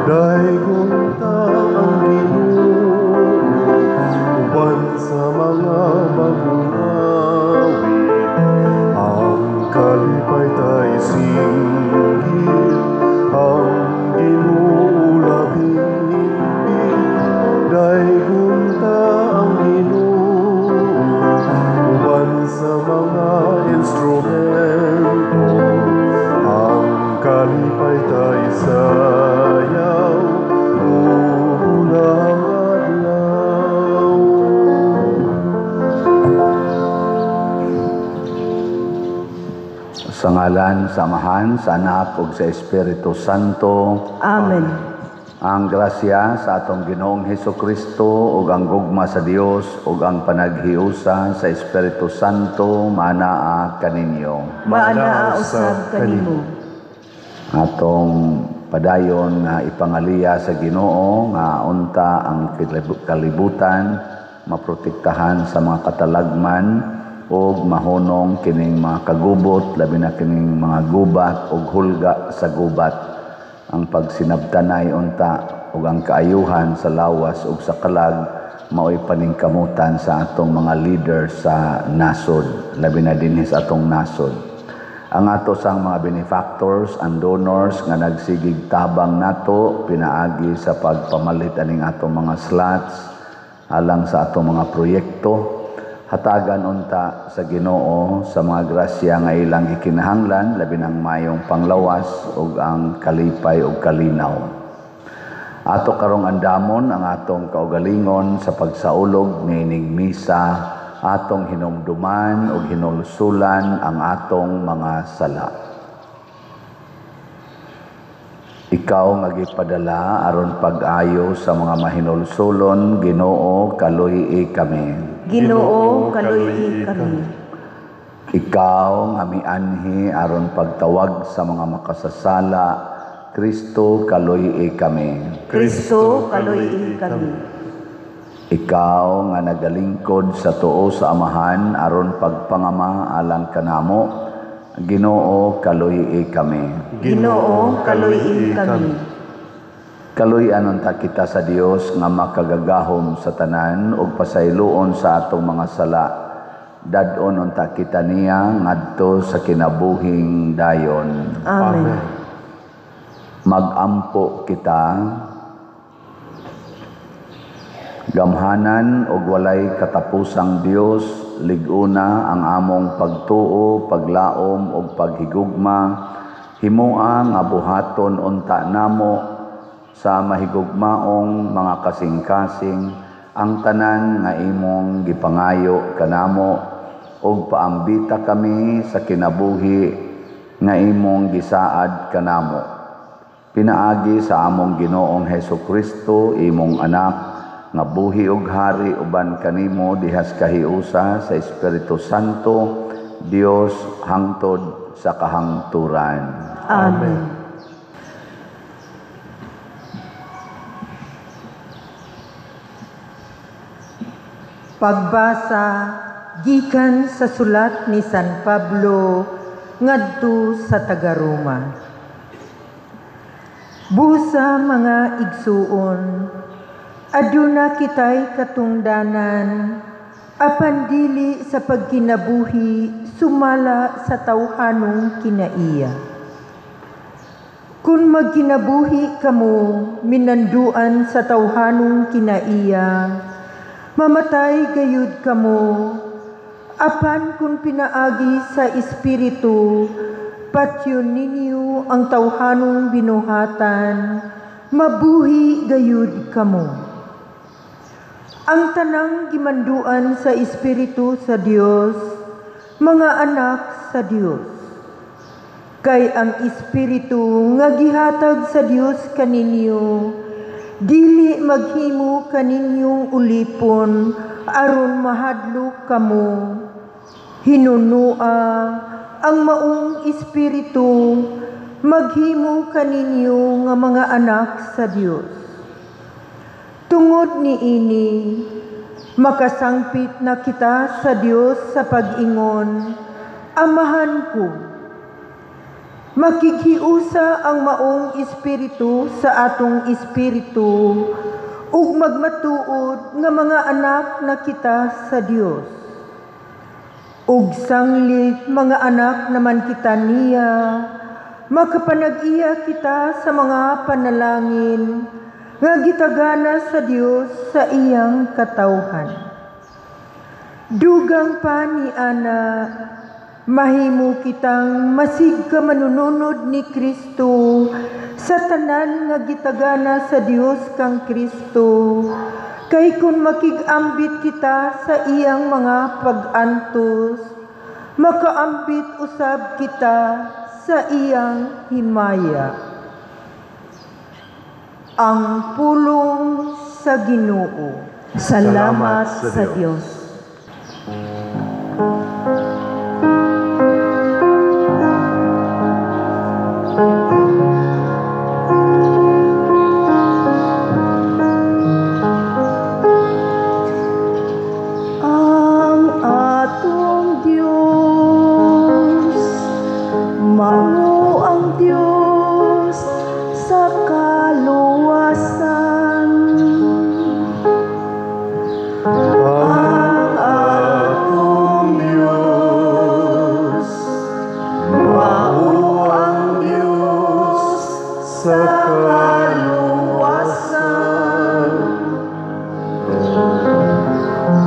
Daygon ta ang Ginoo uban sa mga bagong awit. Ang kalipay tay singgit, ang Ginoo labing higpit. Daygon ta ang Ginoo uban sa mga instrumento. Ang kalipay tay sayaw unang adlaw. Sa ngalan sa Amahan, sa Anak ug sa Espiritu Santo. Amen. Ang grasya sa atong Ginoong Hesukristo ug ang gugma sa Dios ug ang panaghiusa sa Espiritu Santo manaa kaninyo. Maanaa usab kanimo. Atong padayon nga ipangaliya sa Ginoo nga unta ang kalibutan maprotektahan sa mga katalagman ug mahunong kining mga kagubot, labi na kining mga gubat ug hulga sa gubat. Ang pagsinabtanay unta ug ang kaayuhan sa lawas ug sa kalag mao'y paningkamutan sa atong mga leader sa nasod, labi na dinhi sa atong nasod. Ang ato sang mga benefactors and donors nga nagsigig tabang nato pinaagi sa pagpamalit aning atong mga slots alang sa atong mga proyekto, hatagan unta sa Ginoo sa mga grasya nga ilang gikinahanglan, labi nang mayong panglawas ug ang kalipay ug kalinaw. Ato karong andamon ang atong kaugalingon sa pagsaulog niining misa, atong hinumduman ug hinulsulan ang atong mga sala. Ikaw nga gipadala aron pag-ayo sa mga mahinulsulon, Ginoo, kaluy-i kami. Ginoo, kaluy-i kami. Ikaw nga mianhi aron pagtawag sa mga makasasala, Kristo, kaluy-i kami. Kristo, kaluy-i kami. Ikaw nga nagalingkod sa tuo sa Amahan aron pagpangama alang kanamo, Ginoo, kaluy-i kami. Ginoo, kaluy-i kami. Kaluy-an unta kita sa Dios nga makagagahom sa tanan ug pasayloon sa atong mga sala. Dad-on unta kita niya ngadto sa kinabuhing dayon. Amen. Magampo kita. Gamhanan og walay katapusang Dios, lig-una ang among pagtuo, paglaom ug paghigugma. Himoa nga buhaton unta namo sa mahigugmaong mga kasing-kasing ang tanan nga imong gipangayo kanamo ug paambita kami sa kinabuhi nga imong gisaad kanamo. Pinaagi sa among Ginoong Hesukristo, imong anak, nga buhi ug hari uban kanimo dihas kahiusa sa Espiritu Santo, Dios hangtod sa kahangturan. Amen. Pagbasa gikan sa sulat ni San Pablo ngadto sa taga-Roma. Busa mga igsuon, aduna kitay katungdanan, apan dili sa pagkinabuhi sumala sa tawhanong kinaiya. Kung magkinabuhi kamo minanduan sa tawhanong kinaiya, mamatay gayud kamo. Apan kung pinaagi sa Espiritu, patyon ninyo ang tawhanong binuhatan, mabuhi gayud kamo. Ang tanang gimanduan sa Espiritu sa Dios, mga anak sa Dios. Kay ang Espiritu nga gihatag sa Dios kaninyo, dili maghimo kaninyong ulipon aron mahadlok kamo. Hinunua ang maong Espiritu maghimo kaninyo nga mga anak sa Dios. Tungod niini, makasangpit na kita sa Dios sa pag-ingon, Amahan ko. Makighiusa ang maong espiritu sa atong espiritu ug magmatuod nga mga anak na kita sa Dios. Ug sanglit mga anak naman kita niya, makapanag-iya kita sa mga panalangin nga gitagana sa Dios sa iyang katawhan. Dugang pa ni ana, mahimo kitang masig ka manununod ni Kristo sa tanan nga gitagana sa Dios kang Kristo, kay kun makig-ambit kita sa iyang mga pag-antos, makaambit usab kita sa iyang himaya. Ang pulong sa Ginoo. Salamat sa Dios. Ang atong Dios, mao ang Dios sa kaluwasan. Ang atong Diyos, mao ang Diyos sa kaluwasan.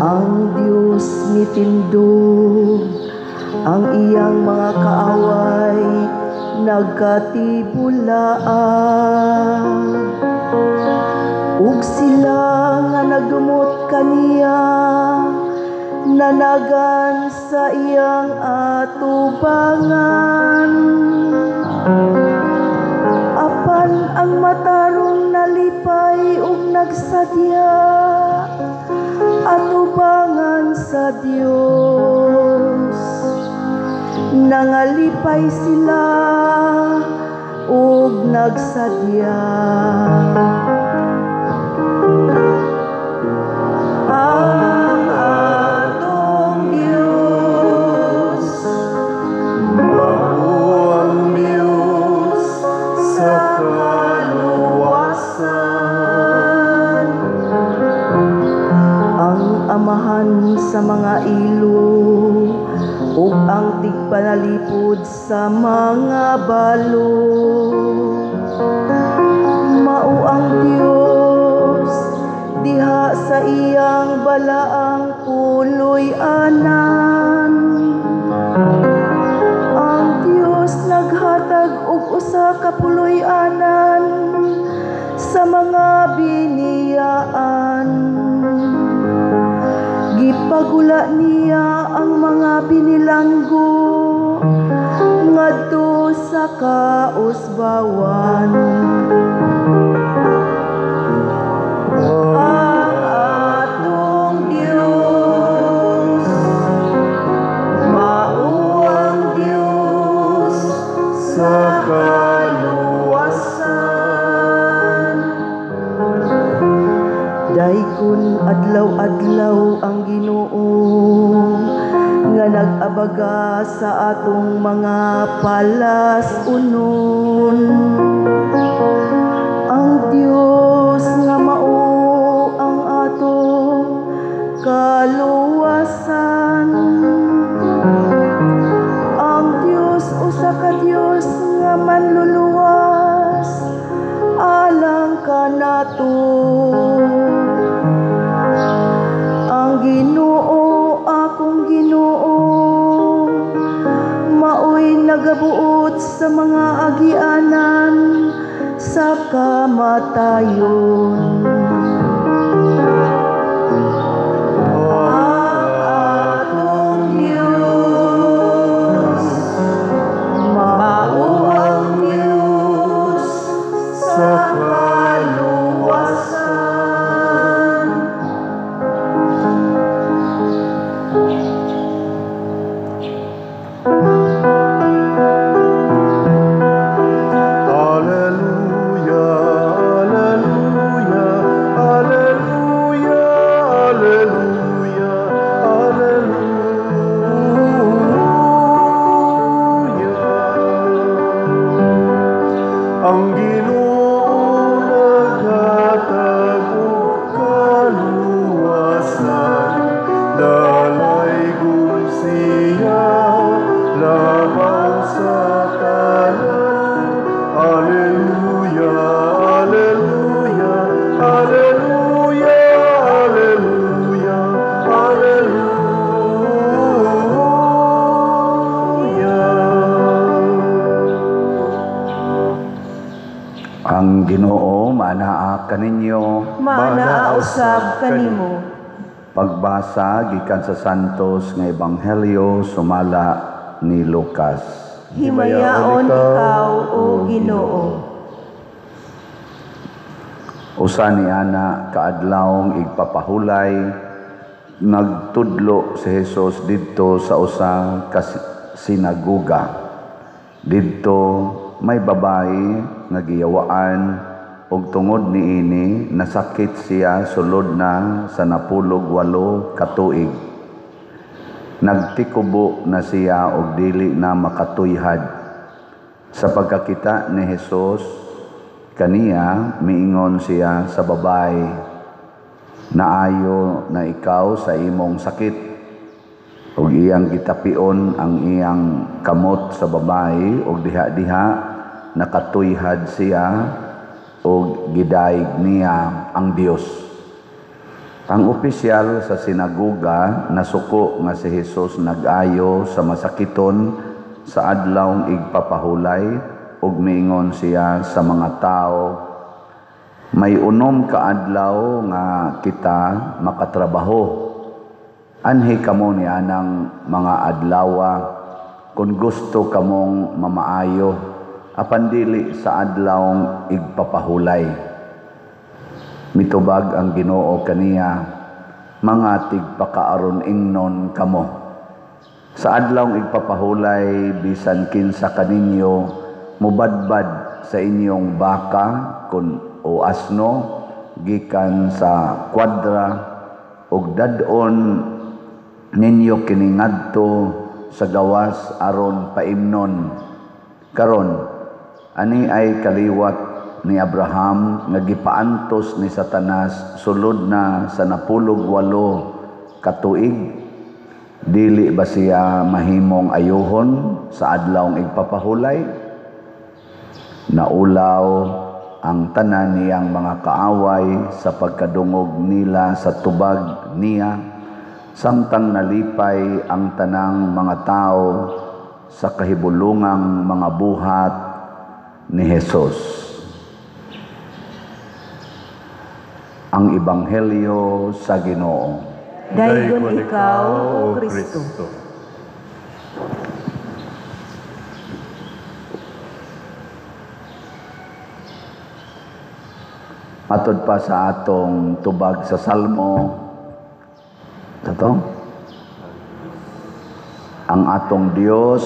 Ang Dios mitindog, ang iyang mga kaaway nagkatibulaan. Ug sila nga nagdumot kaniya, nanagan sa iyang atubangan. Apan ang matarong nalipay ug nagsadya, atubangan sa Dios. Nangalipay sila ug nagsadya. Ang atong Dios, mao ang Diyos sa kaluwasan. Ang amahan sa mga ilo ug ang tigpanalipod sa mga balo, mao ang Dios diha sa iyang balaang puloy-anan. Ang Dios naghatag og usa ka puloy-anan sa mga biniyaan. Gipagula niya ang mga binilanggo ngadto sa kausbawan. Ang atong Dios, mao ang Dios sa kaluwasan. Daykon adlaw-adlaw ang Ginoo nga nag-abaga sa atong mga palas-unon. Ang Dios nga mao ang atong kaluwasan. Ang Dios usa ka Dios nga manluluwas alang kanato. Ang Ginoo akong Ginoo, maoy nagabuot sa mga agianan sa kamatayon. Ang atong Dios, mao ang Dios sa kaluwasan. Alleluia, alleluia, alleluia. Ginoo maanaa kaninyo. Maanaa usab kanimo. Pagbasa gikan sa Santos nga Ebanghelyo sumala ni Lucas. Himayaon ikaw, o Ginoo. Usa ni ana kaadlawng igpapahulay, nagtudlo si Jesus didto sa usa ka sinagoga. Didto may babayi nga giyawaan ug tungod niini nasakit siya sulod na sa 18 ka tuig. Nagtikubo na siya og dili na makatuyhad. Sa pagkakita ni Jesus kaniya, miingon siya sa babayi, "Naayo na ikaw sa imong sakit." Ug iyang gitapion ang iyang kamot sa babayi ug diha-diha nakatuyhad siya ug gidayeg niya ang Dios. Ang opisyal sa sinagoga nasuko nga si Jesus nag-ayo sa masakiton sa adlawng igpapahulay ug miingon siya sa mga tao, "May 6 ka adlaw nga kita makatrabaho. Anhi kamo ni anang mga adlawa kung gusto kamong mamaayo, apan dili sa adlawng igpapahulay." Mitubag ang Ginoo kaniya, "Mga tigpakaaron ingnon kamo. Sa adlawng igpapahulay, bisan kinsa kaninyo mubadbad sa inyong baka kun o asno gikan sa kwadra ug dad-on ninyo kini ngadto sa gawas aron paimnon. Karon ani ay kaliwat ni Abraham nga gipaantos ni Satanas sulod na sa 18 ka tuig. Dili ba siya mahimong ayuhon sa adlawng igpapahulay?" Naulaw ang tanan niyang mga kaaway sa pagkadungog nila sa tubag niya, samtang nalipay ang tanang mga tao sa kahibulungang mga buhat ni Jesus. Ang Ebanghelyo sa Ginoo. Daygon ikaw, O Kristo. Matod pa sa atong tubag sa Salmo, ito, ang atong Dios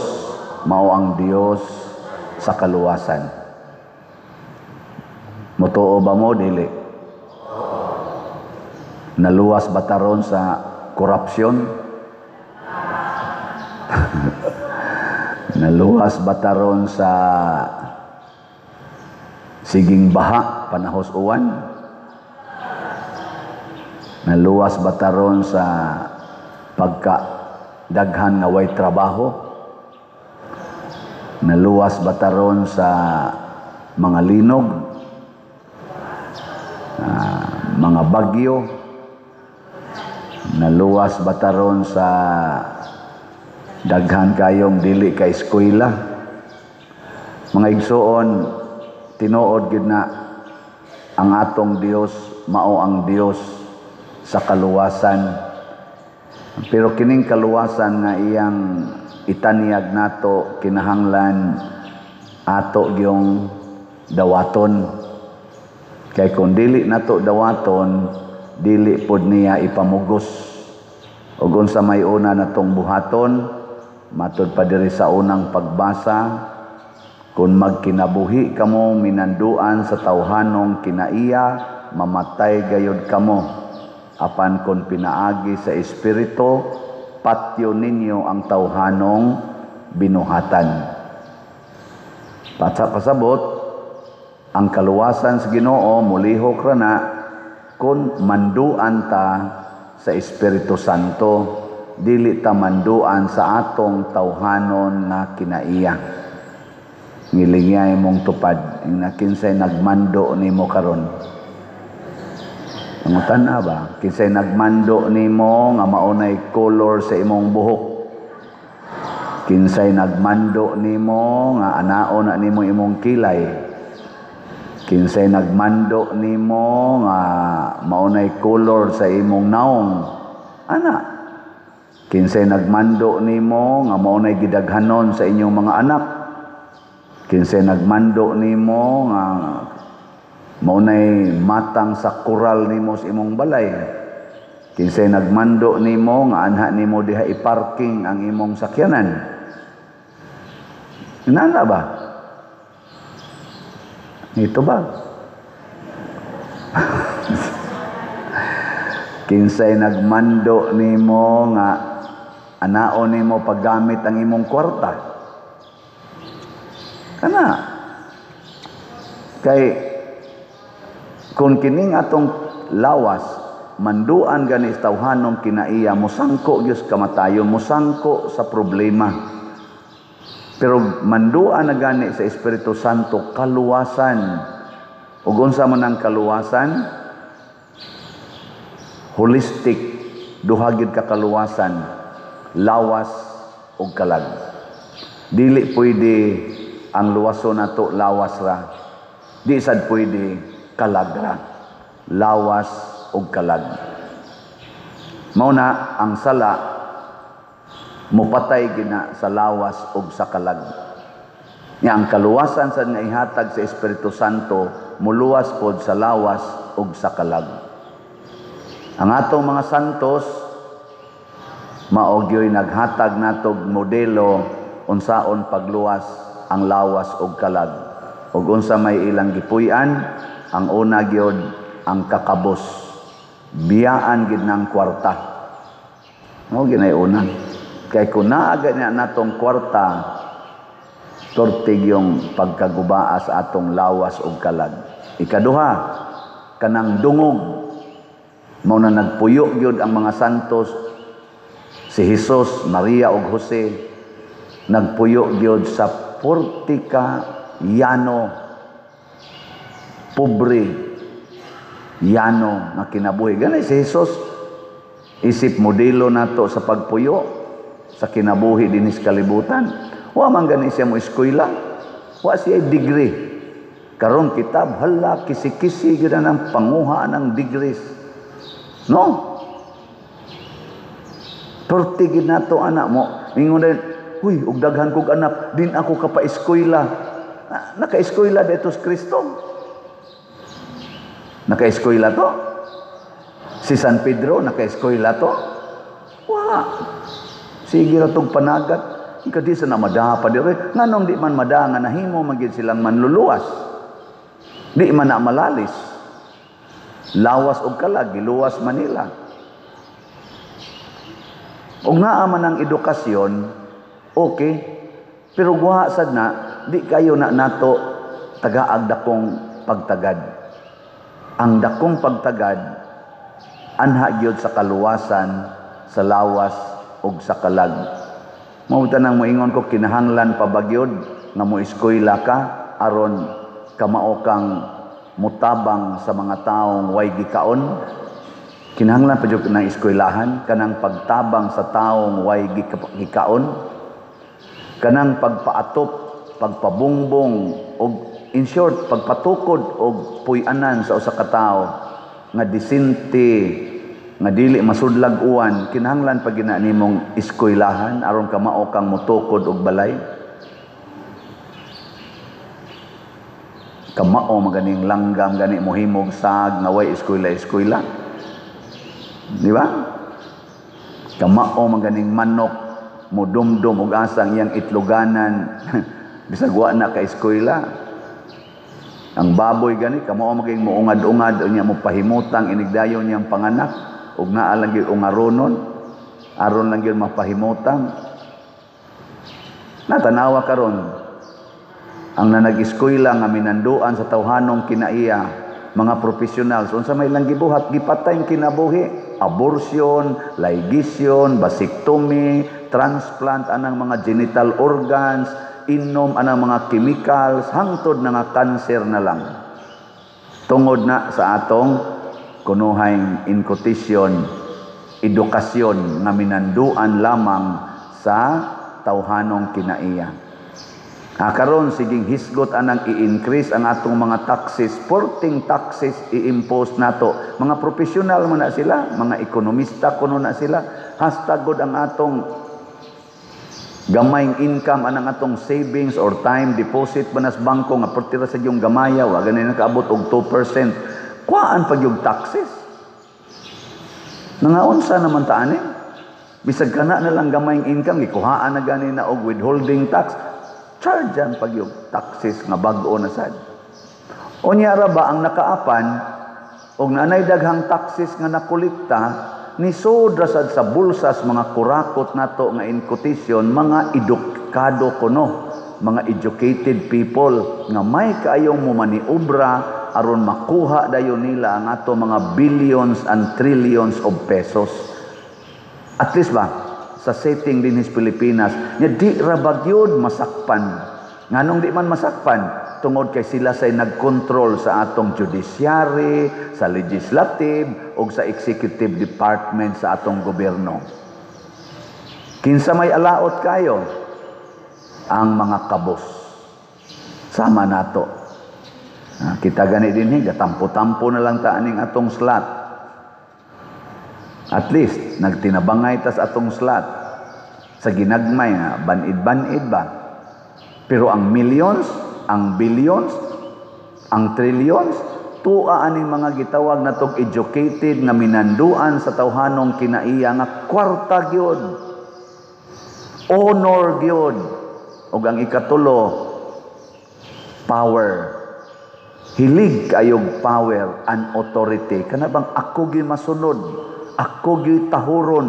mao ang Dios sa kaluwasan. Mutuo ba mo? Dili. Naluwas ba taron sa korupsyon? Naluwas ba taron sa siging baha panahos uwan? Naluwas ba taron sa pagka daghan nga way trabaho? Naluwas ba taron sa mga linog, mga bagyo? Naluwas ba taron sa daghan kayong dili ka eskwela? Mga igsuon, tinuod gid na ang atong Dios mao ang Dios sa kaluwasan. Pero kining kaluwasan nga iyang itanyag nato kinahanglan ato gyung dawaton. Kay kung dili nato dawaton, dili pod niya ipamugos. Ug unsa may una natong buhaton, matud pa diri sa unang pagbasa, kung magkinabuhi kamo minanduan sa tawhanong kinaiya, mamatay gayod kamo. Apan kung pinaagi sa Espiritu, patyo ninyo ang tawhanong binuhatan. Pasabot, ang kaluwasan sa Ginoo mulihok ra na kung manduan ta sa Espiritu Santo, dili ta manduan sa atong tawhanon nga kinaiya. Ngilingay mong tupad, na kinsay nagmando nimo karon. Pangutan na ba? Kinsay nagmando nimo nga maunay color sa imong buhok? Kinsay nagmando nimo nga anaon na nimo imong kilay? Kinsay nagmando nimo nga maunay color sa imong naong, ana. Kinsay nagmando nimo nga maunay gidaghanon sa inyong mga anak. Kinsay nagmando nimo nga maunay matang sa koral nimo sa imong balay. Kinsay nagmando nimo nga anha nimo diha i-parking ang imong sakyanan. Inana ba? Ito ba? Kinsay nagmando nimo nga anaon nimo paggamit ang imong kwarta. Kana. Kay kung kining atong lawas manduan gani sa tawhanong kinaiya, mosangko gyud kamatayon, mosangko sa problema. Pero manduan na gani sa Espiritu Santo kaluwasan. Ug unsa man ang kaluwasan? Holistic, duha gyud ka kaluwasan, lawas ug kalag. Dili pwede ang luwason nato lawas ra. Di sad pwede kalag ra. Lawas ug kalag. Mao na ang sala mupatay gina sa lawas ug sa kalag. Nya ang kaluwasan sa nga ihatag sa Espiritu Santo muluwas pod sa lawas ug sa kalag. Ang atong mga santos mao gyoy naghatag natog modelo unsaon pagluwas ang lawas ug kalag. Ug unsa may ilang gipuy-an, ang una gyud ang kakabos. Biyaan gid ng kwarta. Mao ginay una. Kay kung naa gani natong kwarta, tortig yung pagkagubaa sa atong lawas ug kalag. Ikaduha, kanang dungog. Mao na nagpuyo gyud ang mga santos, si Jesus, Maria ug Jose, nagpuyo gyud sa 40 ka yano, pobre yano nga kinabuhi. Gani si Jesus isip modelo nato sa pagpuyo sa kinabuhi dinis kalibutan. Wa man gani siya mo eskwela, wa siya degree. Karon kitab hala kisi-kisi gyud ang panguha ng degrees. No? Perti gid nato anak mo. Ingon din, huy, og daghan kog anak, din ako ka pa-eskwela. Naka-eskwela dito si Kristo. Naka-eskwela to? Si San Pedro, naka-eskwela to? Wa. Sige ra tong panagat. Ika di sa na madaha pa dire. Nganong di man madaha nga nahimo man gyud silang manluluwas. Di man na malalis. Lawas og kalag, giluwas Manila. Og naa man ang edukasyon, okay. Pero guha sad na, di kayo na nato tagaag dakong pagtagad. Ang dakong pagtagad anha gyud sa kaluwasan sa lawas ug sa kalag. Mao tanang moingon ko, kinahanglan pa ba gyud nga mo eskwela ka aron kamao kang mutabang sa mga taong way gikaon? Kinahanglan pa gyud ng eskwelahan kanang pagtabang sa taong way gikaon, kanang pagpaatop, pagpabungbong og in short pagpatukod og puy-anan sa usa ka tawo nga disente, nga dili masudlag uwan. Kinahanglan pa gina nimong eskwelahan aron kamao kang motukod og balay. Kamao maganing langgam gani mohimog sag nga way eskwela-eskwela. Di ba? Kamao maganing manok modumdum og asang iyang itloganan bisag wa na ka eskwela. Ang baboy gani kamao maging moungad-ungad unya mo pahimutang inigdayon niyang panganak ug naa lang gyud ungaronon aron lang gyud mapahimutang. Natanawa karon ang nanag-eskwela nga minanduan sa tawhanong kinaiya, mga profesionals, unsa may lang gibuhat, gipatay ang kinabuhi, abortion, ligation, vasectomy, transplant anang mga genital organs, inom anang mga chemicals, hangtod na nga cancer na lang. Tungod na sa atong kunuhang inkutisyon, edukasyon nga minanduan lamang sa tawhanong kinaiya. Karon siging hisgot anang i-increase ang atong mga taxes, porting taxes i-impose nato. Mga profesional man na sila, mga ekonomista kuno na sila, hasta gud ang atong gamayng income anang atong savings or time deposit ba nas bangko nga pertira sa yung gamaya, wa gani nakaabot og 2%. Kuhaan pag yung taxes. Nangaunsa naman ta ani? Bisag kana na lang gamayng income, gikuhaan na gani na og withholding tax. Chargean pag yung taxes nga bag-o na sad. Unya ra ba ang nakaapan og naanay daghang taxes nga nakolekta ni sodra sad sa bulsas mga kurakot nato nga in quotation mga edukado kuno, mga educated people nga may kaayong momaniobra aron makuha dayon nila ang ato mga billions and trillions of pesos. At least ba sa setting din his Pilipinas nya di ra ba gyud masakpan. Nganong di man masakpan? Tungod kay sila say nagkontrol sa atong judiciary, sa legislative ug sa executive department sa atong gobyerno. Kinsa may alaot kayo? Ang mga kabos. Sama nato. Kita gani dinhi, gatampo-tampo na lang ta aning atong slot. At least nagtinabangay tas atong slot sa ginagmay nga banid-banid ba. Pero ang millions, ang billions, ang trillions, tuwa aning mga gitawag natong educated nga minanduan sa tawhanong kinaiya nga kwarta gyud, honor gyud, ug ang ikatulo, power. Hilig kayog power and authority. Kana bang ako gyud masunod, ako gyud tahuron.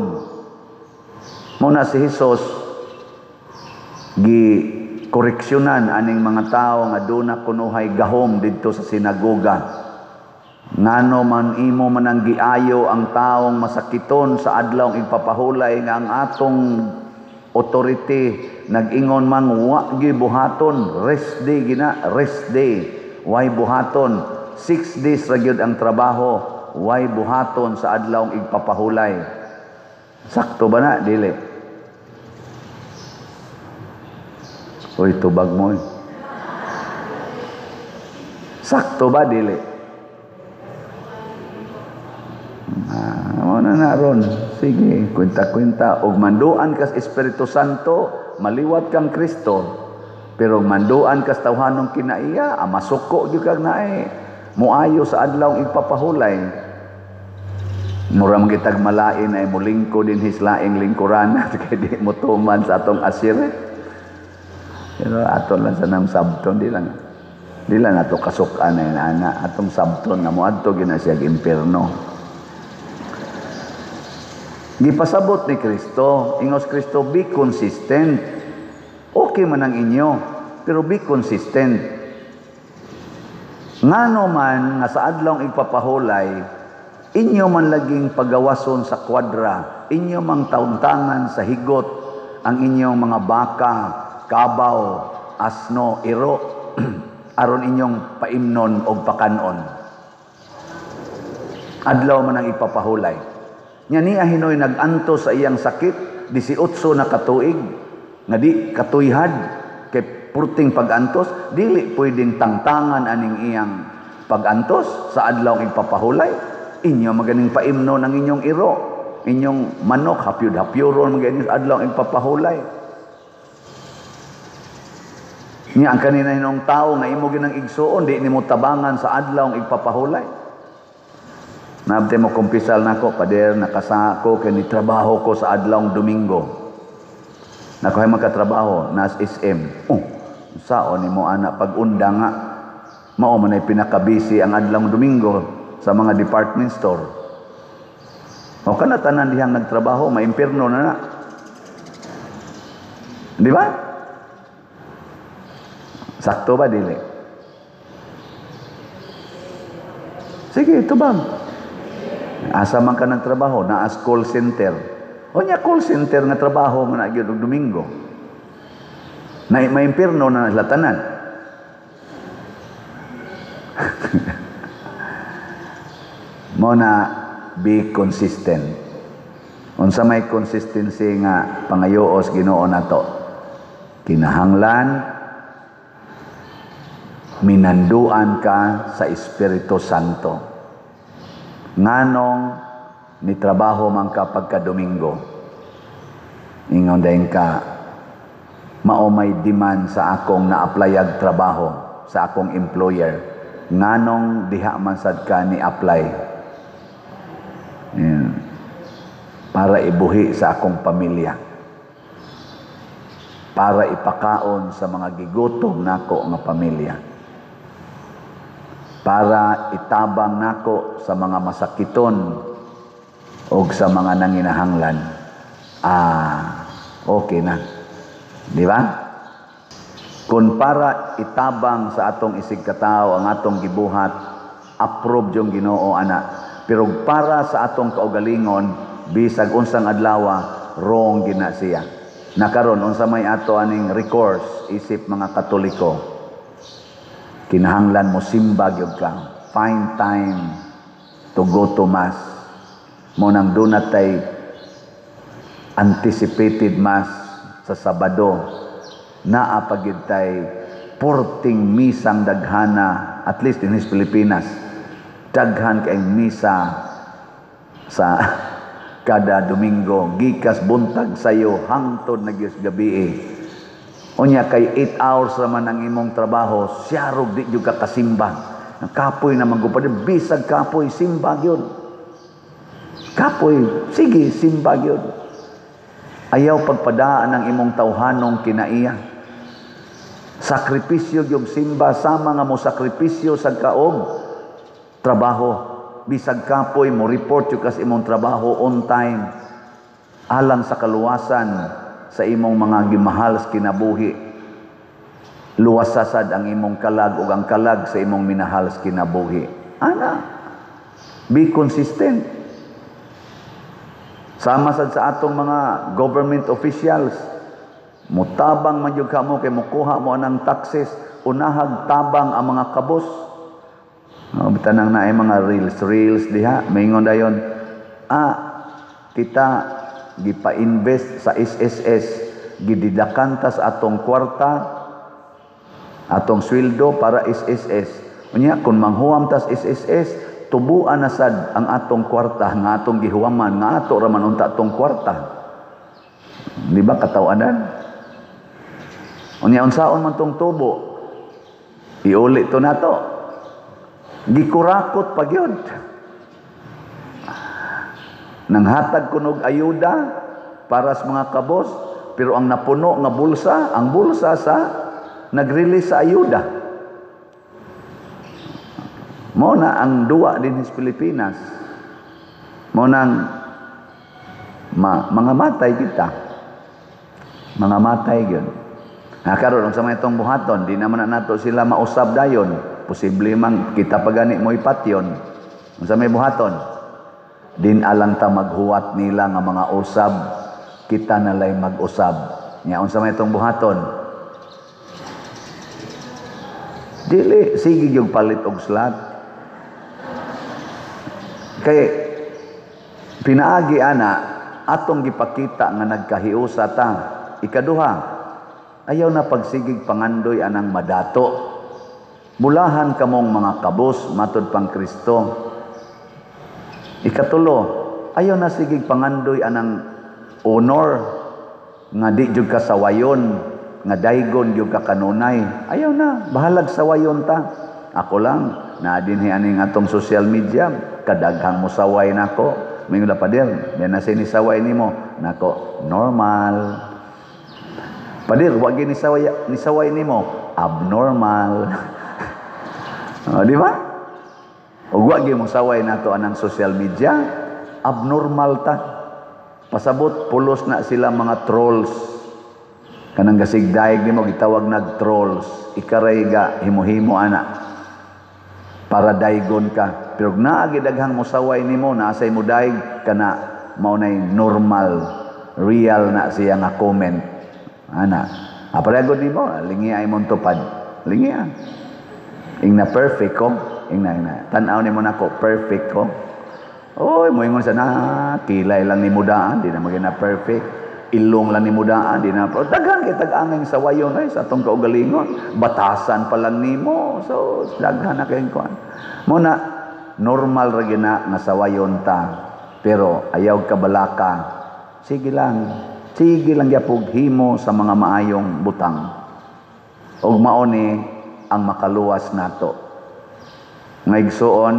Muna si Hesus gi koreksyonan aning mga tao nga duna kunuhay gahom didto sa sinagoga. Ngano man imo man ang giayo ang taong masakiton sa adlaw igpapahulay nga ang atong authority nag-ingon mang wa gyud buhaton, rest day gina, rest day, way buhaton, 6 days ra gyud ang trabaho, way buhaton sa adlaw igpapahulay. Sakto ba na? Dili. Uy, tubag mo eh. Sakto ba? Dili. Ano na ron? Sige, kwenta-kwenta. Og manduan kas Espiritu Santo, maliwat kang Kristo. Pero manduan kas tawhanong kinaiya, masuko gyud kag naay. Muayo sa adlaw igpapahulay. Mura man kitag malain ay mulingko din his laing lingkuran kay di mo tuman sa atong asir. Pero ato lang sa nang sabton, di lang ato kasukan na ana atong sabton nga moadto gyud na siya impierno. Gipasabot ni Kristo, ingos Kristo, be consistent. Okay man ang inyo, pero be consistent. Ngano man nga sa adlaw igpapahulay, inyo man laging pagawason sa kwadra, inyo mang tauntangan sa higot ang inyong mga baka, kabaw, asno, iro, aron inyong paimnon og pakanon. Adlaw man ang ipapahulay. Nya niya hinoy nag-anto sa iyang sakit, 18 na katuig, nga di katuyhad, kay purting pag-antos, dili pwedeng tangtangan aning iyang pag-antos sa adlaw ipapahulay. Inyo maganing paimnon ang inyong iro, inyong manok, hapyud-hapyuron maganing adlaw ipapahulay. Nya ang kanina hinong tao nga imo ginang igsuon, di nimo tabangan sa adlaw igpapahulay. Nabte mo kumpisal nako, pader, nakasako kay ni trabaho ko sa adlaw Domingo. Nako ay makatrabaho nas SM. Oh, sao nimo ana pag-unda nga mao man ay pinakabisi ang adlaw Domingo sa mga department store. O kana tanan dihang nagtrabaho, maimpierno na na. Di ba? Sakto ba dili? Sige, ito ba? Asa man ka nagtrabaho, naas call center. O nya call center nga trabaho man na gyud og Domingo. Na maimpierno na sila tanan. Mo na be consistent. Unsa may consistency nga pangayoos Ginoo nato? Kinahanglan Minanduan ka sa Espiritu Santo. Nganong ni trabaho man ka pagka Domingo? Ingon dayon ka, mao may demand sa akong na-applyag trabaho sa akong employer. Nganong diha man sad ka ni apply? Yan. Para ibuhi sa akong pamilya. Para ipakaon sa mga gigutom nako nga pamilya. Para itabang nako sa mga masakiton o sa mga nanginahanglan. Ah, okay na. Di ba? Kung para itabang sa atong isig katao ang atong gibuhat, approve yung Ginoo ana. Pero para sa atong kaugalingon, bisag unsang adlaw, wrong gina siya. Nakaron unsa may ato aning recourse isip mga Katoliko? Kinahanglan mo simba gyud ka. Find time to go to Mass. Mo nang duna tay anticipated Mass sa Sabado. Naa pa gyud tay porting misang daghana, at least in his Pilipinas. Daghan kay misa sa kada Domingo, gikas buntag sayo hangtod na gyud gabi. Unya kay 8 hours raman ang imong trabaho, siyarog di gyud ka kasimba. Ang kapoy naman ko pa bisag kapoy, simba gyud. Kapoy, sige, simba gyud. Ayaw pagpadaan ang imong tawhanong kinaiya. Sakripisyo gyud simba, sama nga mo sakripisyo sa kaog trabaho. Bisag kapoy mo report gyud kas imong trabaho on time. Alang sa kaluwasan sa imong mga gimahal sa kinabuhi. Luwasasad ang imong kalag ug ang kalag sa imong minahal sa kinabuhi. Ana, be consistent. Sama sad sa atong mga government officials, mutabang man jud ka mo kay mukuha mo anang taxes, unahag tabang ang mga kabos. Oh, bitanang naay mga reels, reels diha, maingon dayon, kita gipa-invest sa SSS, gididakan ta sa atong kwarta, atong sweldo para SSS. Unya kung manghuwam tas SSS, tubuan na sad ang atong kwarta nga atong gihuwaman, nga ato ra man unta atong kwarta. Di ba katawanan? Unya unsaon man tong tubo? Iuli to nato. Gikurakot pa gyud. Nanghatag kunog ayuda para sa mga kabos, pero ang napuno nga bulsa, ang bulsa sa nag-release sa ayuda. Mao na ang duwa din sa Pilipinas. Mao nang mga matay kita. Mga matay gyud. Ha karon unsa may itong buhaton, di naman na nato sila mausab dayon. Posible man kita pa gani mo ipatyon. Unsa may buhaton? Din alang ta maghuwat nila nga mga usab, kita nalay mag-usab. Nya unsa may itong buhaton? Dili sige gyud palit og slot. Kay pinaagi ana atong gipakita nga nagkahiusa ta. Ikaduha, ayaw na pagsigig pangandoy anang madato. Bulahan kamong mga kabos matud pang Kristo. Ikatulo, ayaw na sigig pangandoy anang honor nga di jud ka sawayon, nga daygon jud ka kanunay. Ayaw na, bahalag sawayon ta. Ako lang, naa dinhi aning atong social media, kadaghang mosaway nako. Mingon la pader, di na sinisaway nimo nako, normal. Pader, wa gyud nisaway nimo, abnormal. Oh, di ba? Ug wa gyud mosaway nato anang social media, abnormal ta. Pasabot pulos na sila mga trolls. Kanang gasigdaig nimo gitawag nag trolls. Ikaray ga himo-himo ana. Para daygon ka. Pero naa gyud daghang mosaway nimo, naa say mo daig kana mao nay normal, real na siya nga comment. Ana. Aparagod nimo, lingi ay mong tupad. Lingi ah. Ing na perfect ko. Ing na, ing na. Tan-aw nimo nako, perfect ko. Oy, moingon sa na, kilay lang ni mudaan, di na maging na perfect. Ilong lang nimo daan, di na. Pero daghan kay tag-angay sawayon ay sa atong kaugalingon. Batasan pa lang nimo. So daghan na kay kuan. Mo na normal ra gyud na nga sawayon ta. Pero ayaw ka balaka. Sige lang. Sige lang gyapog himo sa mga maayong butang. Og mao ni ang makaluwas nato. Nga igsuon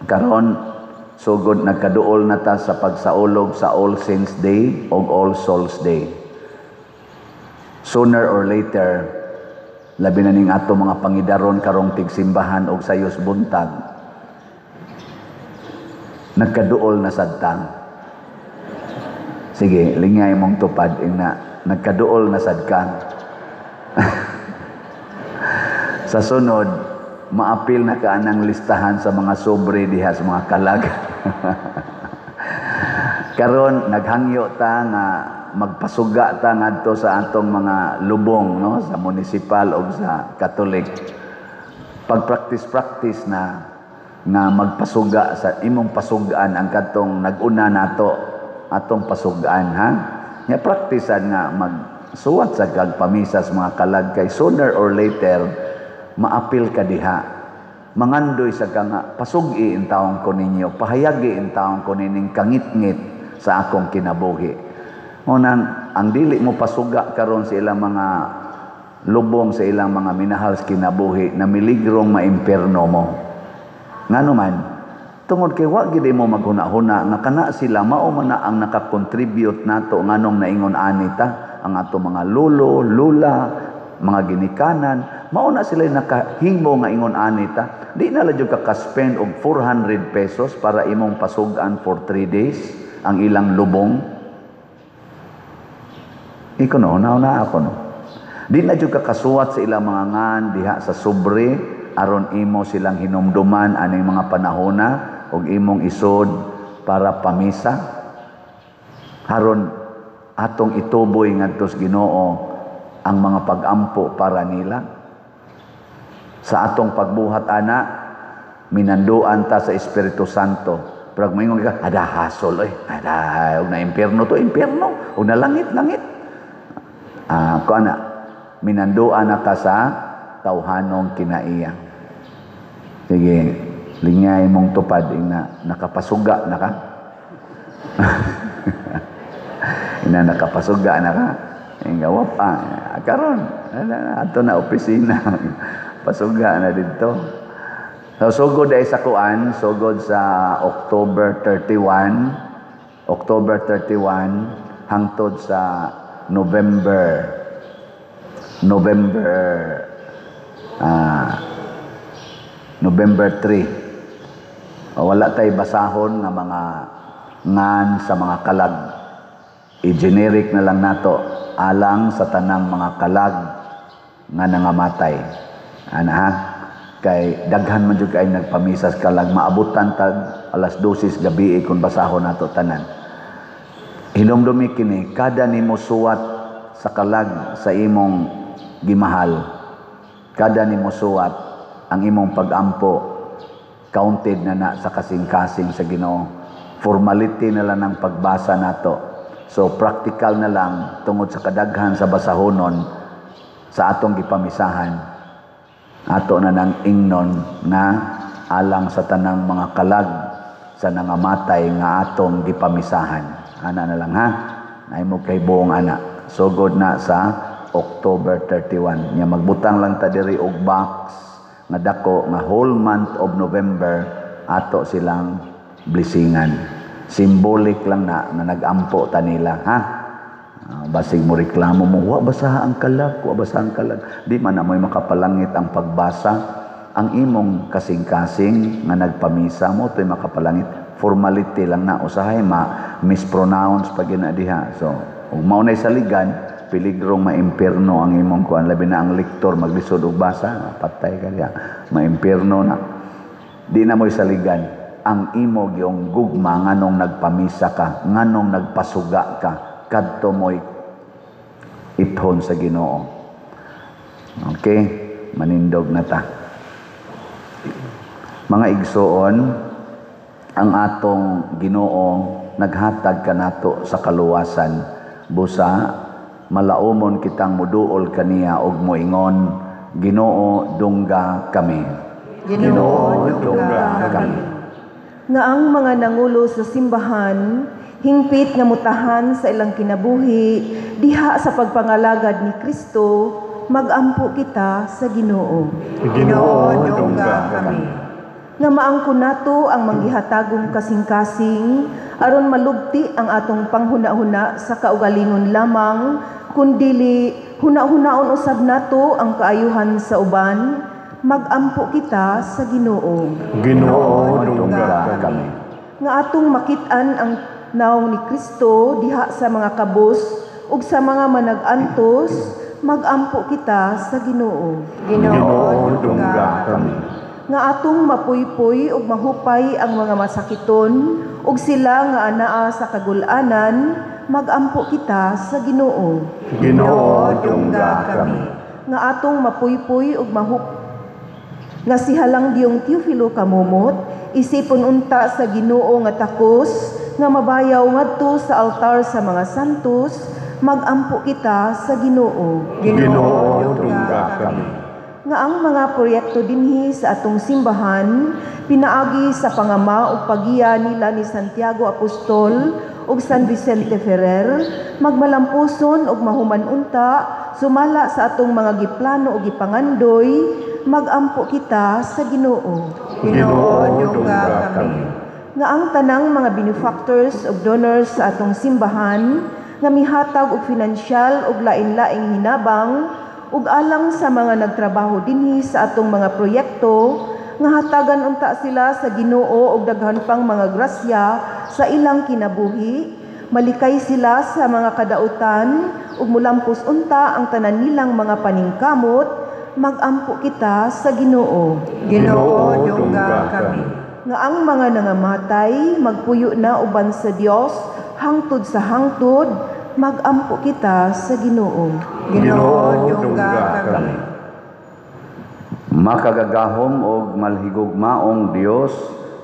karon sugod nagkaduol na ta sa pagsaulog sa All Saints Day o All Souls Day. Sooner or later, labi na ning ato mga pangidaron karong tigsimbahan og sayos buntag, nagkaduol na sad ta. Sige, lingay mong tupad ina, nagkaduol na sad ka. Sa sunod, maapil na ka anang listahan sa mga sobre diha sa mga kalag. Karon naghangyo ta nga magpasuga ta ngadto sa atong mga lubong, no, sa munisipal o sa Katolik. Pag-practice-practice na nga magpasuga sa imong pasugaan ang kadtong nag-una nato atong pasugaan, ha. Nya praktisan nga magsuwat sa kag pamisa sa mga kalag kay sooner or later maapil ka diha. Mangandoy sa ka nga pasugi in taong ko ninyo, pahayagi in taong ko nining kangitngit sa akong kinabuhi. Unang, ang dili mo pasuga karon sa ilang mga lubong, sa ilang mga minahal sa kinabuhi, na miligrong maimpierno mo. Ngano man, tungod kay wa gid mo maghuna-huna nga kana sila mao man na ang nakakontribute nato nganong naingon ani ta ang ato mga lolo, lula, mga ginikanan, mao na sila nakahimo nga ingon ani ta. Di na lang jud ka ka-spend og 400 pesos para imong pasugan for 3 days ang ilang lubong. Iko no, una ako no. Di na jud ka kasuwat sa ilang mga ngan diha sa sobre aron imo silang hinumduman aning mga panahona og imong isod para pamisa. Aron atong ituboy ngadto sa Ginoo ang mga pag-ampo para nila. Sa atong pagbuhat ana, minanduan ta sa Espiritu Santo. Pero moingon ka, ada hasol oy, ada og na impierno to impierno, og na langit langit. Ko ana, minanduan na ka sa tawhanong kinaiya. Sige, lingay mong tupad ina nakapasuga na ka. Ina nakapasuga na ka. Inga pa karon ato na opisina. Pasuga na didto. So sugod ay sa kuan, sugod sa October 31, October 31 hangtod sa November November 3. Wala tay basahon nga mga ngan sa mga kalag. I-generic na lang nato alang sa tanang mga kalag nga nangamatay. Ana ha? Kay daghan man jud kay nagpamisas kalag, maabutan tag alas 12 gabi kung basahon nato tanan. Hinumdumi kini kada nimo suwat sa kalag sa imong gimahal. Kada nimo suwat ang imong pagampo counted na na sa kasing-kasing sa Ginoo. Formality na lang ang pagbasa nato. So practical na lang tungod sa kadaghan sa basahonon sa atong gipamisahan. Ato na nang ingnon nga alang sa tanang mga kalag sa nangamatay nga atong gipamisahan. Ana na lang ha. Nay mo kay buong ana. Sugod na sa October 31. Nya magbutang lang ta diri og box nga dako nga whole month of November ato silang blessingan. Symbolic lang na nga nagampo ta nila ha. Basig mo reklamo mo, wa basa ang kalag, wa basa ang kalag. Di man amoy makapalangit ang pagbasa. Ang imong kasing-kasing nga nagpamisa mo to'y makapalangit. Formality lang na usahay ma mispronounce pag ina diha. So ug mao nay saligan, piligrong maimpierno ang imong kuan, labi na ang lektor maglisod og basa, patay ka diha, maimpierno na. Di na mo'y saligan ang imo gyung gugma nganong nagpamisa ka, nganong nagpasuga ka, kadto mo'y ithon sa Ginoo. Okay, manindog na ta. Mga igsoon, ang atong Ginoo naghatag kanato sa kaluwasan. Busa malaumon kitang muduol kaniya og moingon, Ginoo, dungga kami. Ginoo, dungga kami. Nga ang mga nangulo sa simbahan hingpit nga mutahan sa ilang kinabuhi diha sa pagpangalagad ni Kristo, magampo kita sa Ginoo. Ginoo, dungga kami. Nga maangkon nato ang manggihatagong kasing-kasing aron malugti ang atong panghuna-huna sa kaugalingon lamang, kundili huna-hunaon usab nato ang kaayuhan sa uban, magampo kita sa Ginoo. Ginoo, dungga kami. Nga atong makit-an ang naong ni Kristo diha sa mga kabus ug sa mga manag-antos, magampo kita sa Ginoo. Ginoo, dungga kami. Nga atong mapuypuy ug mahupay ang mga masakiton ug sila nga anaa sa kagul-anan, magampo kita sa Ginoo. Ginoo, dungga kami. Nga atong mapuypuy ug nga sihalang diyong Teofilo kamumot, isipon unta sa Ginoo nga takos nga mabayaw ngadto sa altar sa mga santos, magampo kita sa Ginoo. Ginoo, dungga kami. Nga ang mga proyekto dinhi sa atong simbahan pinaagi sa pangama ug pagiya nila ni Santiago Apostol ug San Vicente Ferrer, magmalampuson ug mahuman unta sumala sa atong mga giplano ug gipangandoy, magampo kita sa Ginoo. Ginoo, dungga kami. Nga ang tanang mga benefactors ug donors sa atong simbahan nga mihatag og finansyal ug lain-laing hinabang ug alang sa mga nagtrabaho dinhi sa atong mga proyekto, nga hatagan unta sila sa Ginoo og daghan pang mga grasya sa ilang kinabuhi, malikay sila sa mga kadautan ug mulampos unta ang tanan nilang mga paningkamot, magampo kita sa Ginoo. Ginoo, dungga kami. Nga ang mga nangamatay magpuyo na uban sa Dios hangtod sa hangtod, magampo kita sa Ginoo. Ginoo, dungga kami. Makagagahom og malhigugmaong Dios,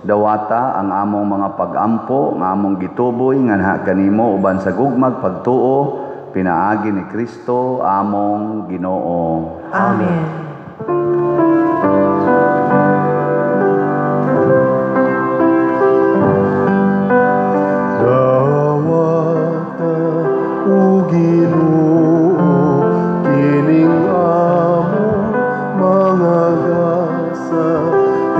dawata ang among mga pagampo nga among gituboy nganha kanimo uban sa gugmag pagtuo pinaagi ni Kristo among Ginoo. Amen. Dawata o Ginoo kining among mga gasa,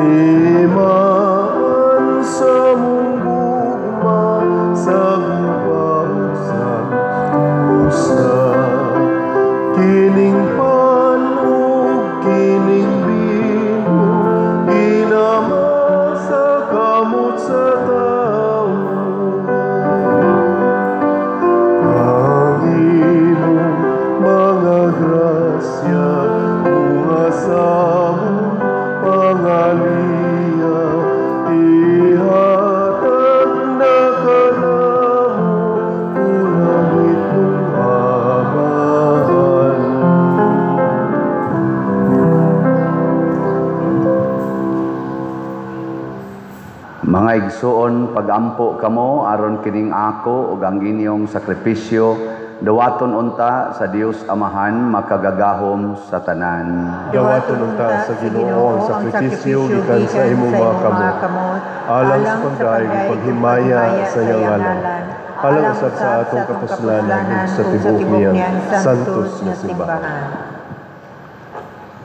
timaan sa mong gugma sa guba ug sa usa. Kining pan ug kining bino ginama sa kamot sa tawo. Ang imong mga grasya bunga sa among pangaliya, ihatag na kanamo kulangit mong Amahan. Mga igsuon, pagampo kamo aron kining ako ug ang inyong sakripisyo dawaton unta sa Dios Amahan makagagahom sa tanan. Dawaton unta sa Ginoo ang sakripisyo gikan sa imong mga kamot, alang sa pagdayeg ug paghimaya sa iyang ngalan, alang usab sa atong kapuslanan ug sa tibuok niyang santos nga simbahan.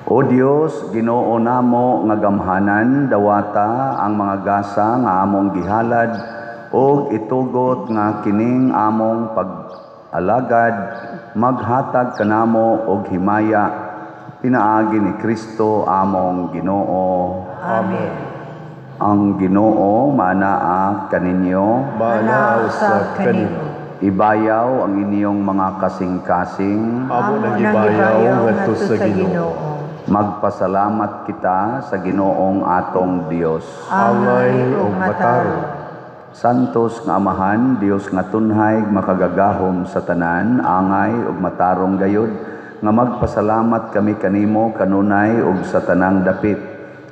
O Dios, Ginoo namo nga gamhanan, dawata ang mga gasa nga among gihalad ug itugot nga kining among pag-alagad maghatag kanamo og himaya pinaagi ni Kristo among Ginoo. Amen. Ang Ginoo maanaa kaninyo, Maanaa usab kanimo. Ibayaw ang inyong mga kasing-kasing. Amo nang ibayaw ngadto sa Ginoo. Magpasalamat kita sa Ginoong atong Dios. Angay ug matarong. Santos nga Amahan, Dios nga tunhay, makagagahom sa tanan, angay ug matarong gayod, nga magpasalamat kami kanimo kanunay ug sa tanang dapit.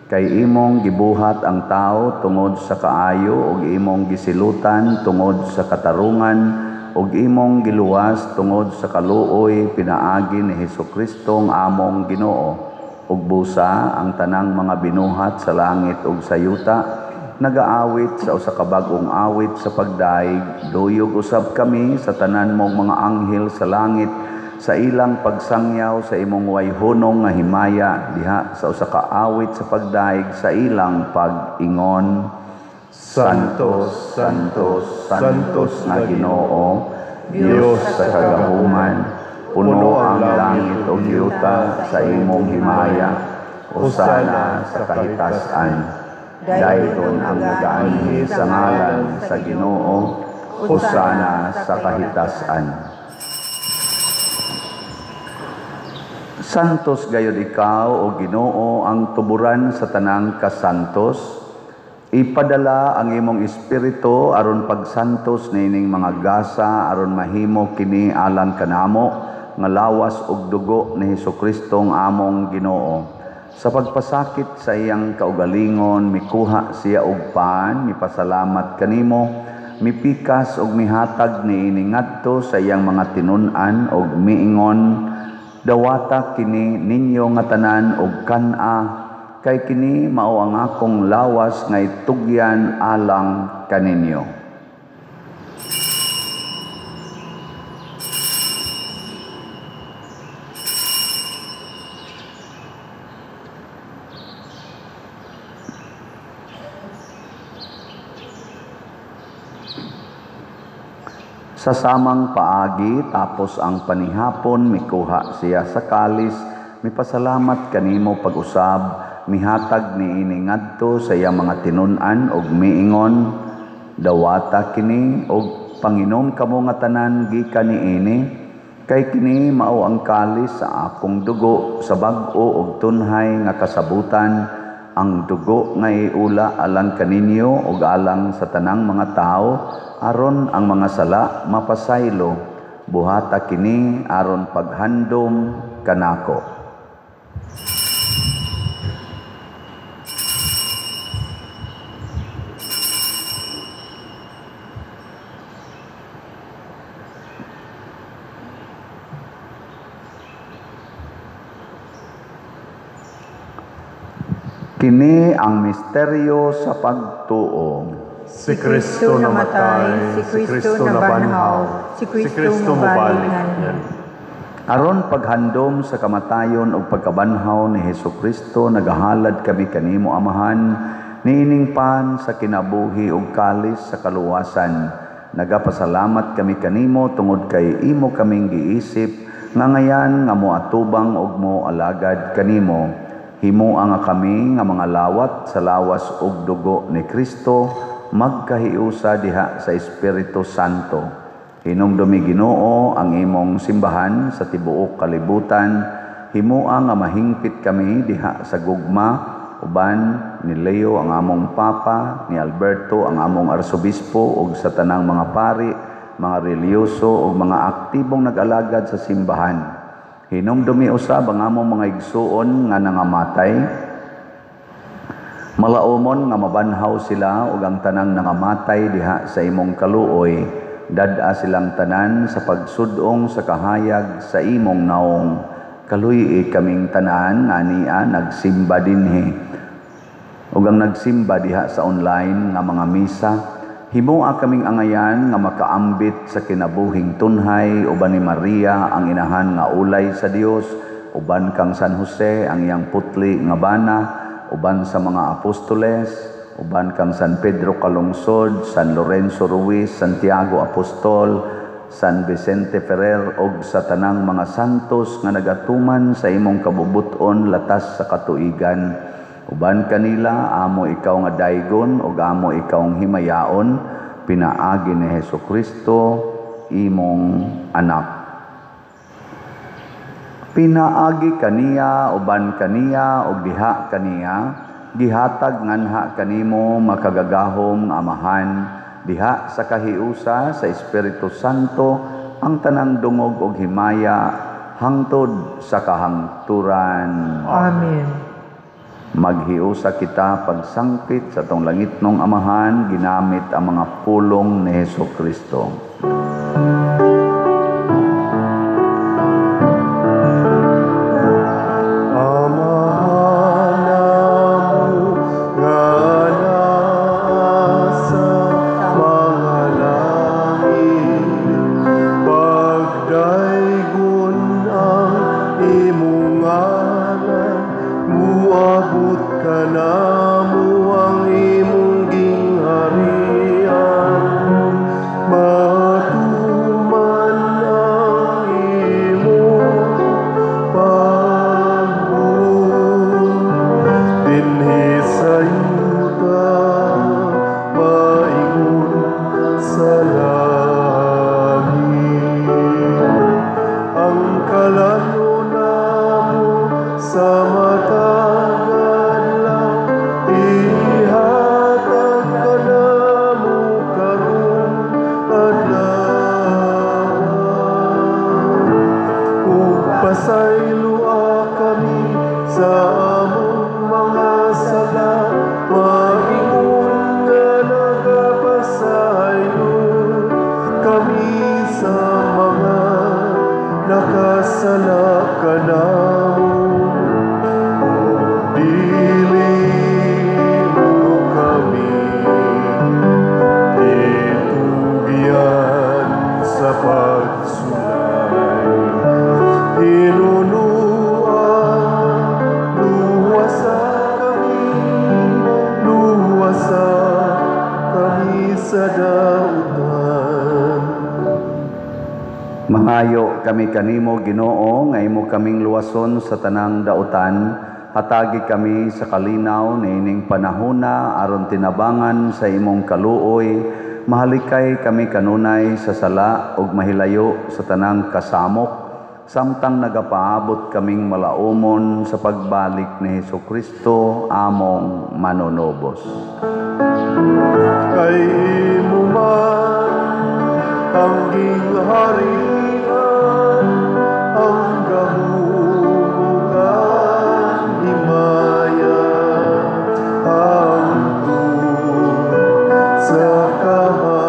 Kay imong gibuhat ang tao tungod sa kaayo ug imong gisilutan tungod sa katarungan ug imong giluwas tungod sa kaluoy pinaagi ni Hesukristo ang among Ginoo. Ug busa ang tanang mga binuhat sa langit ug sa yuta nagaawit sa usa ka bag-ong awit sa pagdaig. Duyog usab kami sa tanan mong mga anghel sa langit sa ilang pagsangyaw sa imong wayhunong nga himaya diha sa usa ka awit sa pagdaig sa ilang pag-ingon. Santo, Santo, Santos nga Ginoo, Dios sa kagahuman, puno ang langit ug yuta sa imong himaya. Hosana sa kahitasan. Dayton ang nagaanhi sa ngalan sa Ginoo, hosana sa kahitasan. Santos gayud ikaw, o Ginoo, ang tuburan sa tanang kasantos. Ipadala ang imong espiritu aron pagsantos niining mga gasa aron mahimo kini alang kanamo nga lawas ug dugo ni Hesukristo ang among Ginoo. Sa pagpasakit sa iyang kaugalingon, mikuha siya og pan, mipasalamat kanimo, mipikas og mihatag niini ngadto sa iyang mga tinun-an og miingon, dawata kini ninyo nga tanan og kan-a, kay kini mao ang akong lawas nga itugyan alang kaninyo. Sa samang paagi, tapos ang panihapon, mikuha siya sa kalis, mipasalamat kanimo pag-usab, mihatag niini ngadto sa iyang mga tinun-an og miingon, dawata kini og panginom kamo nga tanan gikan niini, kay kini mao ang kalis sa akong dugo sa bag-o og tunhay nga kasabutan, ang dugo nga iula alang kaninyo og alang sa tanang mga tawo aron ang mga sala mapasaylo. Buhata kini aron paghandom kanako. Kini ang misteryo sa pagtuo. Si Kristo namatay, si Kristo nabanhaw, si Kristo mobalik. Aron paghandom sa kamatayon ug pagkabanhaw ni Hesukristo, nagahalad kami kanimo Amahan, niining pan sa kinabuhi ug kalis sa kaluwasan. Nagapasalamat kami kanimo tungod kay imo kaming giisip nga ngayan nga moatubang ug moalagad kanimo. Himoa nga kami nga mga lawat sa lawas ug dugo ni Kristo, magkahiusa diha sa Espiritu Santo. Hinumdumi Ginoo ang imong simbahan sa tibuok kalibutan. Himoa nga mahingpit kami diha sa gugma uban ni Leo ang among Papa, ni Alberto ang among Arsobispo ug sa tanang mga pari, mga relihiyoso ug mga aktibong nag-alagad sa simbahan. Hinumdumi usab ang among mga igsuon nga nangamatay. Malaumon nga mabanhaw sila ug ang tanang nangamatay diha sa imong kaluoy. Dad-a silang tanan sa pagsudong sa kahayag sa imong naong. Kaluy-i kaming tanan nga ania nagsimba dinhi ug ang nagsimba diha sa online nga mga misa. Himoa kaming angayan nga makaambit sa kinabuhing tunhay uban ni Maria ang inahan nga ulay sa Dios, uban kang San Jose ang iyang putli nga bana, uban sa mga apostoles, uban kang San Pedro Calungsod, San Lorenzo Ruiz, Santiago Apostol, San Vicente Ferrer ug sa tanang mga santos nga nagatuman sa imong kabubuton latas sa katuigan. Uban kanila amo ikaw nga daygon ug amo ikaw ang himayaon, pinaagi ni Hesukristo imong anak. Pinaagi kaniya, uban kaniya ug diha kaniya, gihatag nganha kanimo makagagahom nga Amahan diha sa kahiusa sa Espiritu Santo ang tanang dungog ug himaya hangtod sa kahangturan. Amen. Maghiusa kita pagsangpit sa atong langitnong Amahan ginamit ang mga pulong ni Hesukristo. sa dautan. Mangayo kami kanimo, Ginoo, nga imo kaming luwason sa tanang dautan. Hatagi kami sa kalinaw niining panahona aron tinabangan sa imong kaluoy. Mahalikay kami kanunay sa sala ug mahilayo sa tanang kasamok, samtang nagapaabot kaming malaumon sa pagbalik ni Hesukristo among manunubos. Kay imo man ang gingharian, ang gahom ug ang himaya, hangtod sa kahangturan.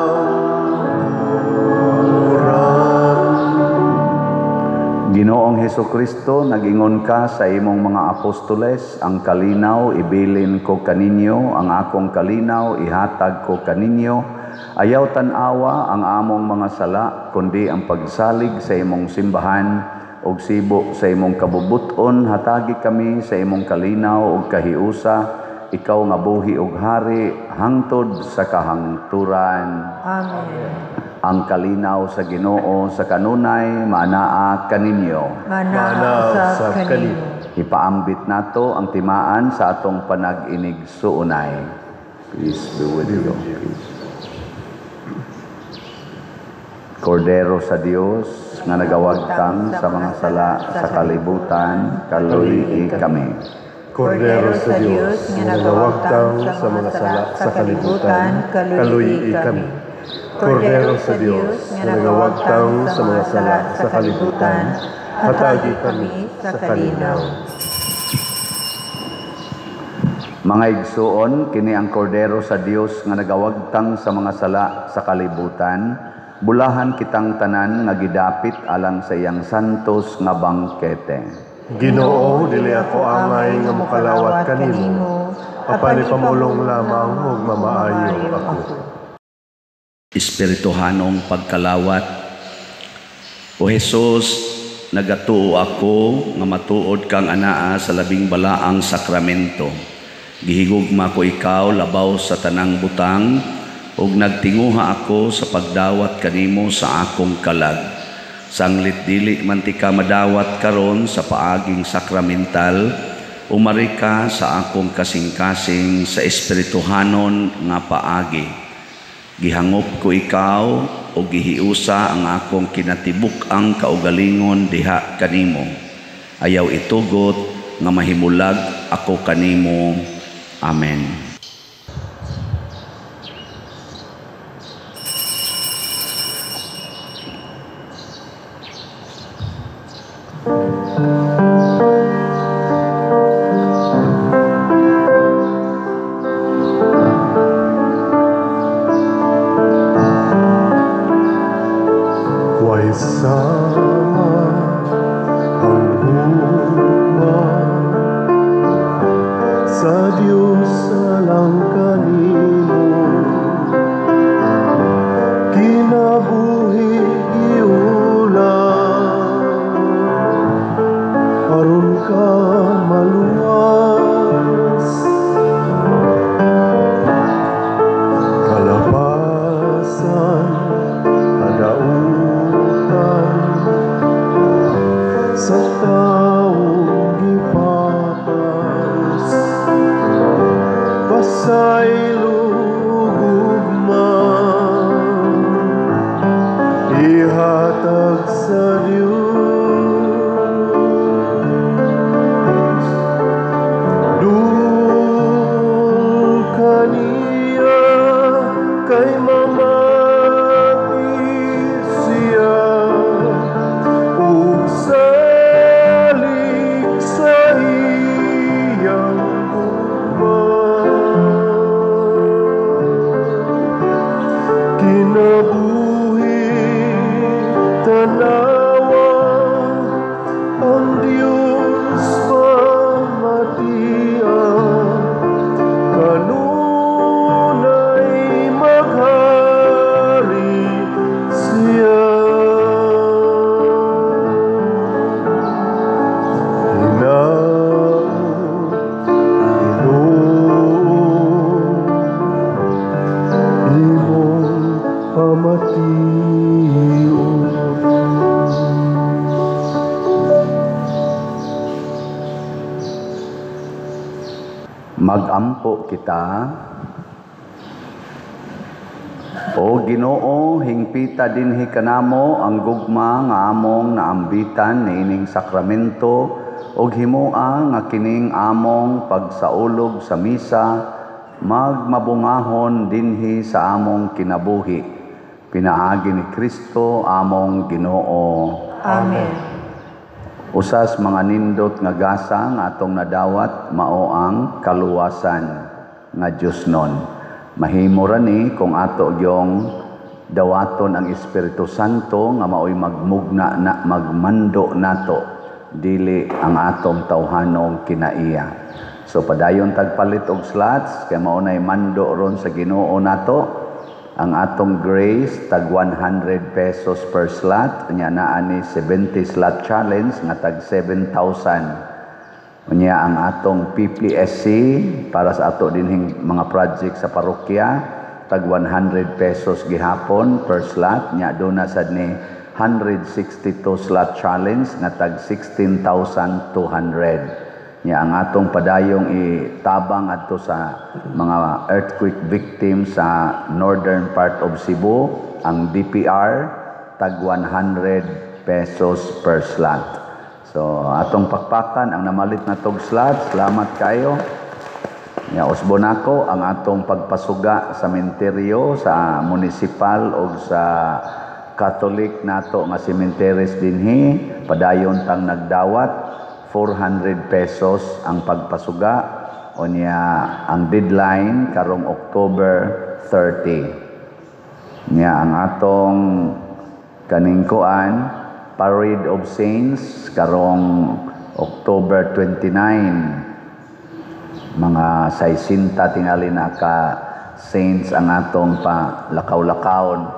Ginoong Hesukristo, nagingon ka sa imong mga apostoles, ang kalinaw ibilin ko kaninyo, ang akong kalinaw ihatag ko kaninyo. Ayaw tan-awa ang among mga sala, kundi ang pagsalig sa imong simbahan ug sibo sa imong kabubuton. Hatagi kami sa imong kalinaw ug kahiusa, ikaw nga buhi ug hari hangtod sa kahangturan. Amen. Ang kalinaw sa Ginoo sa kanunay maanaa kaninyo. Manaa usab kanimo. Ipaambit nato ang timaan sa atong panag-inig-suunay. Peace be with you. Peace. Kordero sa Dios nga nagawagtang sa mga sala sa kalibutan, kaluy-i kami. Kordero sa Dios nga nagawagtang sa mga sala sa kalibutan, kaluy-i kami. Kordero sa Dios nga nagawagtang sa mga sala sa kalibutan, hatagi kami sa kalinaw. Mga igsuon, kini ang kordero sa Dios nga nagawagtang sa mga sala sa kalibutan. Bulahan kitang tanan nga gidapit alang sa iyang santos nga bangkete. Ginoo, dili ako angay nga mokalawat kanimo, apan ipamulong lamang ug mamaayo ako. Espirituhanong pagkalawat. O Hesus, nagatuo ako nga matuod kang anaa sa labing balaang sakramento. Gihigugma ko ikaw labaw sa tanang butang, ug nagtinguha ako sa pagdawat kanimo sa akong kalag. Sanglit dili man ti ka madawat karon sa paaging sakramental, umari ka sa akong kasing-kasing sa espirituhanon nga paagi. Gihangop ko ikaw o gihiusa ang akong kinatibuk-ang kaugalingon diha kanimo. Ayaw itugot nga mahimulag ako kanimo. Amen. Way sama ang hugma sa Dios sa kamation. Magampo kita. O Ginoo, hingpita dinhi kanamo ang gugma nga among naambitan niining sakramento ug himoa nga kining among pagsaulog sa misa magmabungahon dinhi sa among kinabuhi. Pinaagi ni Kristo among Ginoo. Amen. Usas mga nindot nga gasa nga atong nadawat mao ang kaluwasan nga Dios nun. Mahimo ra ni kung ato gyong dawaton ang Espiritu Santo nga maoy magmugna na magmando nato dili ang atong tawhanong kinaiya. So padayon tagpalit og slots kay mao nay mando ron sa Ginoo nato. Ang atong grace tag 100 pesos per slot, unya naa ni 70 slot challenge nga tag 7,000. Unya ang atong PPSC para sa ato dinhing mga project sa parokya tag 100 pesos gihapon per slot, nya duna sad ni 162 slot challenge nga tag 16,200. Nya ang atong padayong itabang adto sa mga earthquake victims sa northern part of Cebu, ang DPR tag 100 pesos per slot. So atong pakpakan ang namalit na tog slot. Salamat kayo. Nya usbon nako ang atong pagpasuga sa sementeryo sa municipal o sa Catholic nato nga cemeteries dinhi, padayon tang nagdawat 400 pesos ang pagpasuga. Unya ang deadline karong October 30. Nya ang atong kaning kuan Parade of Saints karong October 29. Mga 60 tingali na ka saints ang atong pa lakaw-lakawon.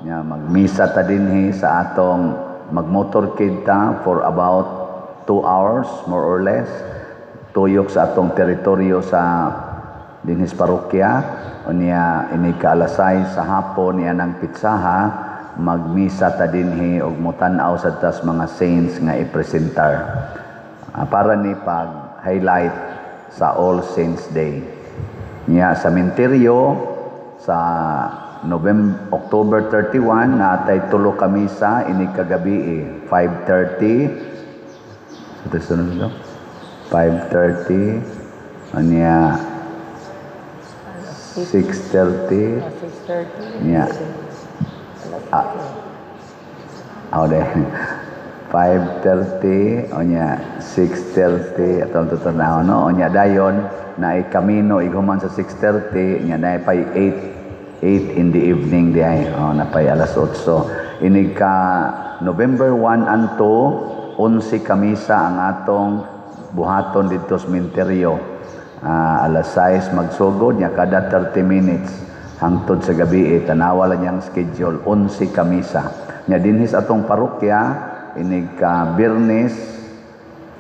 Nya magmisa ta dinhi sa atong magmotorcade ta for about 2 hours more or less, tuyok sa atong teritoryo sa dinhis parokya. Unya ini ka alas 6 sa hapon niya ng pitsaha, magmisa ta dinhi og motan-aw sa tas mga saints nga ipresentar para ni pag highlight sa All Saints Day. Nya sa menteryo sa November October 31 natay tulo ka misa ini kagabi 5:30. Sa sunod to 5:30, anya 6:30, nya 5:30, onya 6:30 atong tutanaw no, onya dayon naay kamino ighuman sa 6:30, nya naay pay 8 in the evening di ay oh, napay alas 8. Inig ka November 1 and 2, 11 kamisa ang atong buhaton didto sa sementeryo. Alas 6 magsugod, nya kada 30 minutes hangtod sa gabi, tanawa lang niyang schedule, 11 kamisa. Nya dinhi sa atong parokya inig ka Biyernes,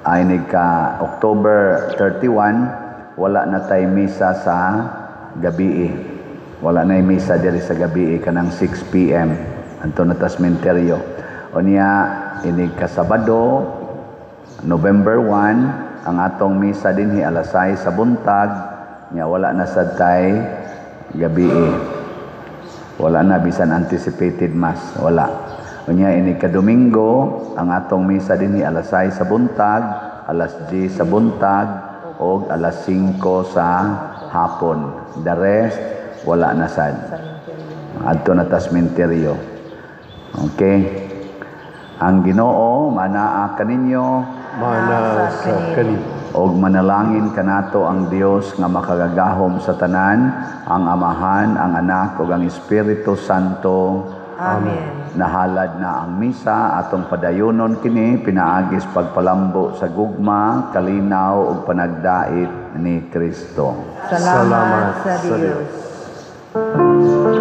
inig ka October 31, wala na tay misa sa gabi. Wala na misa diri sa gabi kanang 6 PM anto na ta sementeryo. Unya inig ka Sabado November 1 ang atong misa dinhi alas 6 sa buntag, nya wala na sad tay gabi. Wala na bisan anticipated mass, wala. Unya ini ka Domingo ang atong misa dinhi alas 6 sa buntag, alas 10 sa buntag og alas 5 sa hapon. The rest wala na sad. Adto na ta sementeryo. Okay. Ang Ginoo manaa kaninyo, Mana sa kanimo. Og manalangin kanato ang Dios nga makagagahom sa tanan, ang Amahan, ang Anak ug ang Espiritu Santo. Amen. Nahalad na ang misa atong padayonon kini pinaagis pagpalambo sa gugma, kalinaw ug panagdait ni Kristo. Salamat sa sa Dios. Dios.